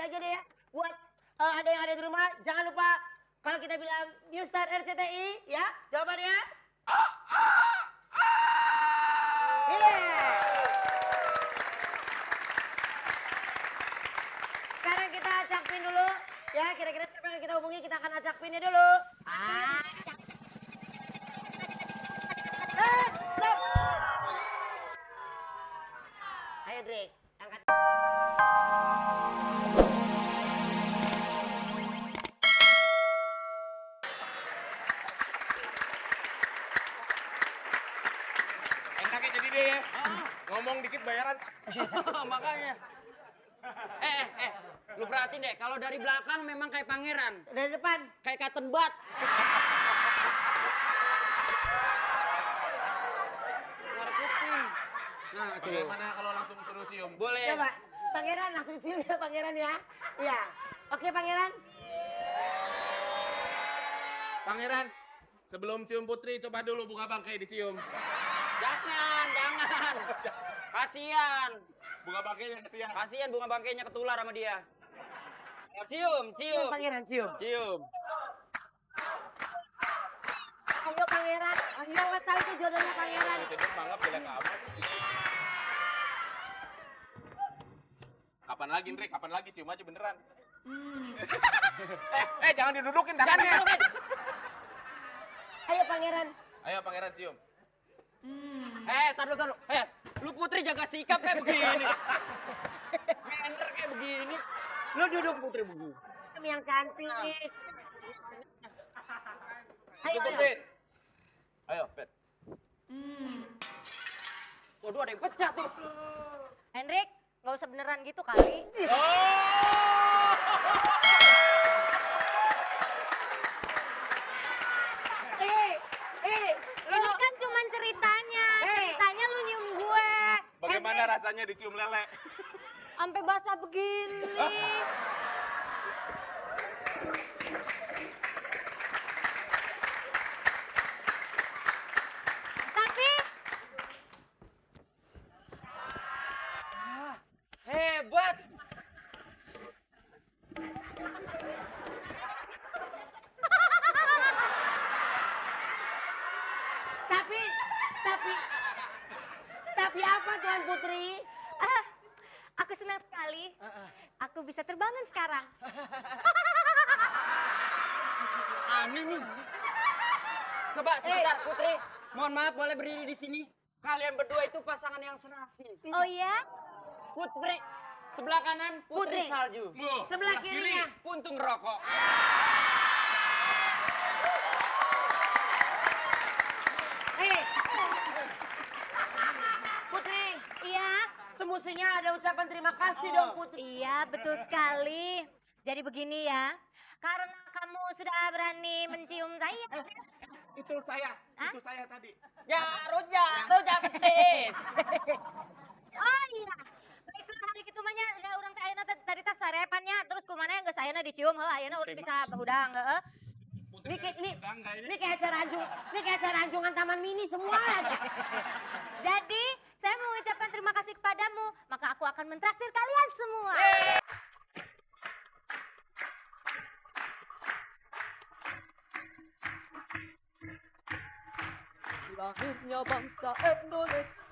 aja deh ya. Buat ada yang ada di rumah, jangan lupa kalau kita bilang New Star RCTI, ya jawabannya. Iya. Sekarang kita acak pin dulu. Ya, kira-kira siapa yang kita hubungi, kita akan acak pinnya dulu. Stop. Ayo, Drake, angkat. Enaknya jadi deh ya. Ngomong dikit bayaran. Makanya. Lu perhatiin deh, kalau dari belakang memang kayak pangeran. Dari depan. Kayak cotton bud. Ngarep kuping. Nah, tuh. Bagaimana kalau langsung suruh cium? Boleh. Coba, Pangeran langsung cium ya Pangeran ya. Iya. Oke Pangeran. Pangeran, sebelum cium Putri, coba dulu bunga bangkai dicium. Jangan. Kasian. Bunga bangkainya kesian. Kasian bunga bangkainya ketular sama dia. Cium. Cium Pangeran, cium. Cium. Ayo Pangeran. Ayo tahu itu jodohnya Pangeran. Jadi mangap jelek amat. Kapan lagi, Ndrik? Kapan lagi? Cium aja beneran. Jangan didudukin tangannya. Ayo Pangeran. Ayo Pangeran cium. Tar lu. Lu Putri jaga sikap kayak begini. Mender kayak begini. Lu duduk Putri begini. Kami yang cantik. Ayo. Putri. Ayo, Pet. Waduh, ada yang pecah tuh. Hendrik, nggak usah beneran gitu kali. Ini kan cuman ceritanya. Ceritanya lu nyium gue. Bagaimana rasanya dicium lele? Sampai basah begini. Tapi Hebat. Tapi apa Tuan Putri? aku senang sekali. Aku bisa terbangun sekarang. Aneh nih. Coba sebentar Putri. Mohon maaf boleh berdiri di sini. Kalian berdua itu pasangan yang serasi. Oh ya? Putri sebelah kanan Putri Putri. salju. Sebelah kirinya. Puntung rokok. Putri, Iya. semestinya ada ucapan terima kasih dong Putri. Iya, betul sekali. Jadi begini ya. Karena kamu sudah berani mencium saya. Itu saya. Hah? Itu saya tadi. Ya, rujak petis. Oh iya. Baiklah hari kitu mah nya ada urang teh ayeuna tadi teh sarepannya terus kumana yang geus ayeuna dicium heuh ayeuna urang bisa bahudang heuh. Ini kayak acara anjungan Taman Mini semua. Jadi saya mau mengucapkan terima kasih kepadamu, maka aku akan mentraktir kalian semua. Lahirnya bangsa Indonesia.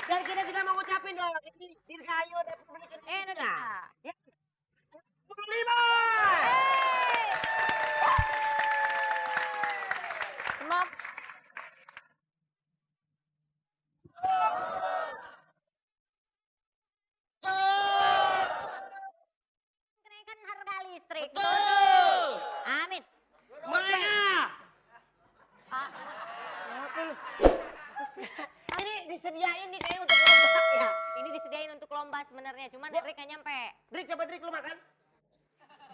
Dan kita juga mau ngucapin dong, ini Dirgahayu Republik Indonesia. Indonesia. 45! Semoga kenaikan harga listrik. Betul! Amin. Mana? Ah, Ini disediain nih kayak untuk lomba ya. ini disediain untuk lomba sebenarnya, cuman Hendrik nggak nyampe. Drik, coba Drik lu makan.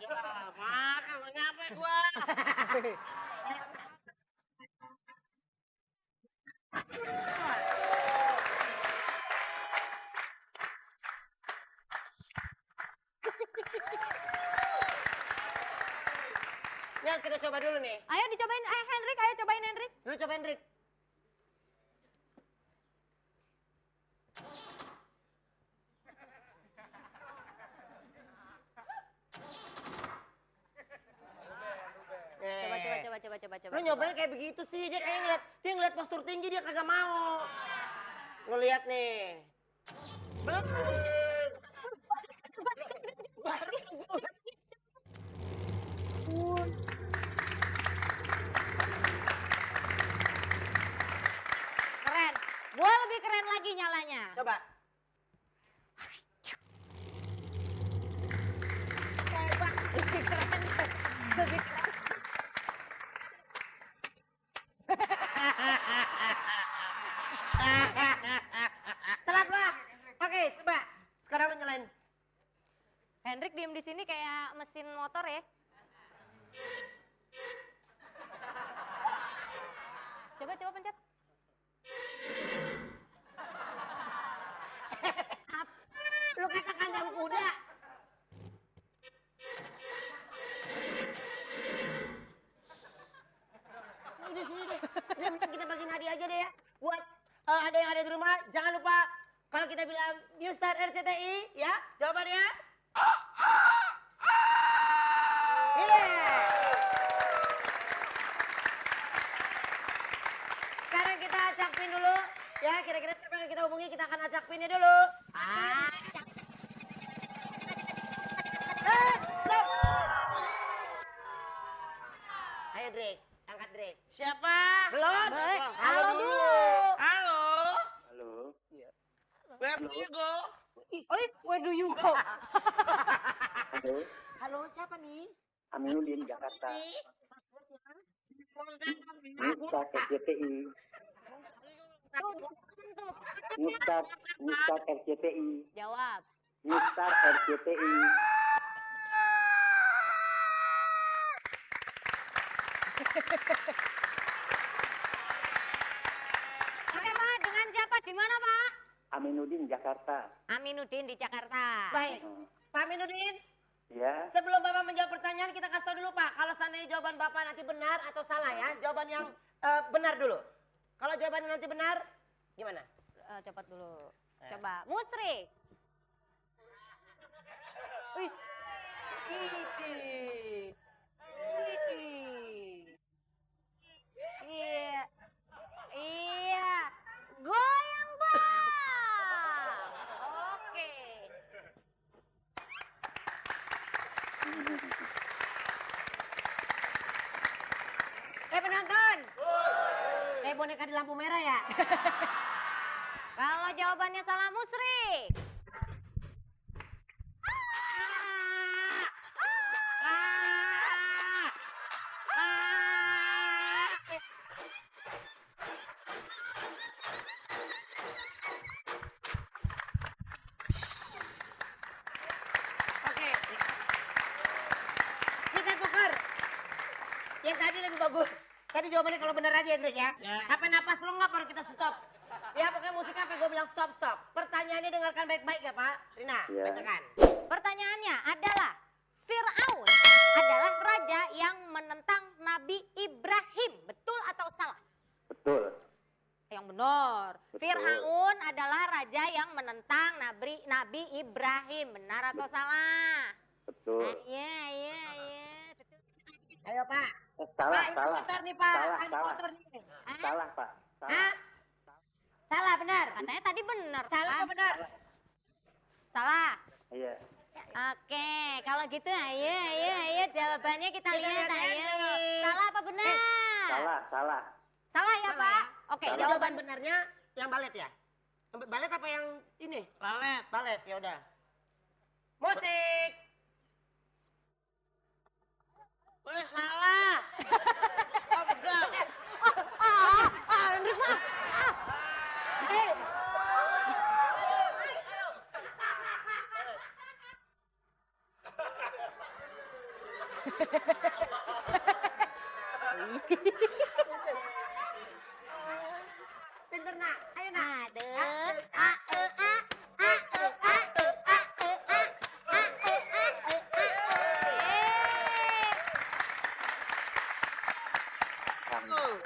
Ya, makan lu nyampe gua. Ini harus kita coba dulu nih. Ayo dicobain, Hendrik, ayo cobain Hendrik. Lu coba Hendrik. Coba. Lu nyobain kayak begitu sih, dia kayak ngeliat postur tinggi dia kagak mau. Lu lihat nih. Belum. Keren. Gua lebih keren lagi nyalanya. Coba. Lebih keren. Lebih keren. Telat lah. Oke, coba. Sekarang lu nyalain. Hendrik diem di sini kayak mesin motor ya. Coba pencet. Lu kata kandang kuda. Sini deh. Udah mending kita bagiin hadiah aja deh ya. Buat ada yang ada di rumah, jangan lupa kalau kita bilang New Star RCTI, ya jawabannya. Iya. Sekarang kita acak pin dulu. Ya, kira-kira siapa yang kita hubungi, kita akan acak pinnya dulu. Stop. Ayo Drake, angkat Drake. Siapa? Belum? Halo dulu. Halo. Halo. Where do you go? Oi, where do you go? Halo. Halo, siapa nih? Aminuddin Jakarta. Nustar RCTI. Nustar RCTI. Jawab. Nustar RCTI. Oke Pak, dengan siapa? Di mana Pak? Aminuddin Jakarta. Aminuddin di Jakarta. Baik, Pak Aminuddin. Ya. Sebelum Bapak menjawab pertanyaan, kita kasih tahu dulu Pak. Kalau seandainya jawaban Bapak nanti benar atau salah ya, jawaban yang benar dulu. Kalau jawabannya nanti benar, gimana? Cepat dulu. Coba, Musri. Wis. Ini. Iya. Iya. Goyang Bang. Oke. Penonton. Boneka di lampu merah ya? Kalau jawabannya salah Musri. Oke. Kita tukar. Yang tadi lebih bagus. Tadi jawabannya kalau benar aja Hendrik ya. Apa napas lo nggak baru kita stop. Ya pokoknya musiknya sampai gue bilang stop. Pertanyaannya dengarkan baik-baik ya Pak. Rina, Ya. bacakan. Pertanyaannya adalah, Fir'aun adalah raja yang menentang Nabi Ibrahim. Betul atau salah? Betul. Yang benar. Betul. Fir'aun adalah raja yang menentang Nabi Ibrahim. Benar atau salah? Betul. Iya. Betul. Ayo Pak. Salah, Pak, ini salah. motor nih Pak. Salah, Ini salah. motor nih. Salah, Pak. Salah. Hah? Salah benar. Katanya tadi benar. Salah Pak. apa benar? Salah. Iya. Oke, kalau gitu ayo jawabannya kita lihat lihat ayo. nih. Salah apa benar? Salah. Salah ya Salah Pak? ya? Oke, Jadi jawaban jawaban benarnya yang balet ya? Balet apa yang ini? Balet. Balet, ya udah. Musik. Weh, salah. Oh, benar. Hendrik Pak. Pinter nak, ayo nak. Aduh. Tuh.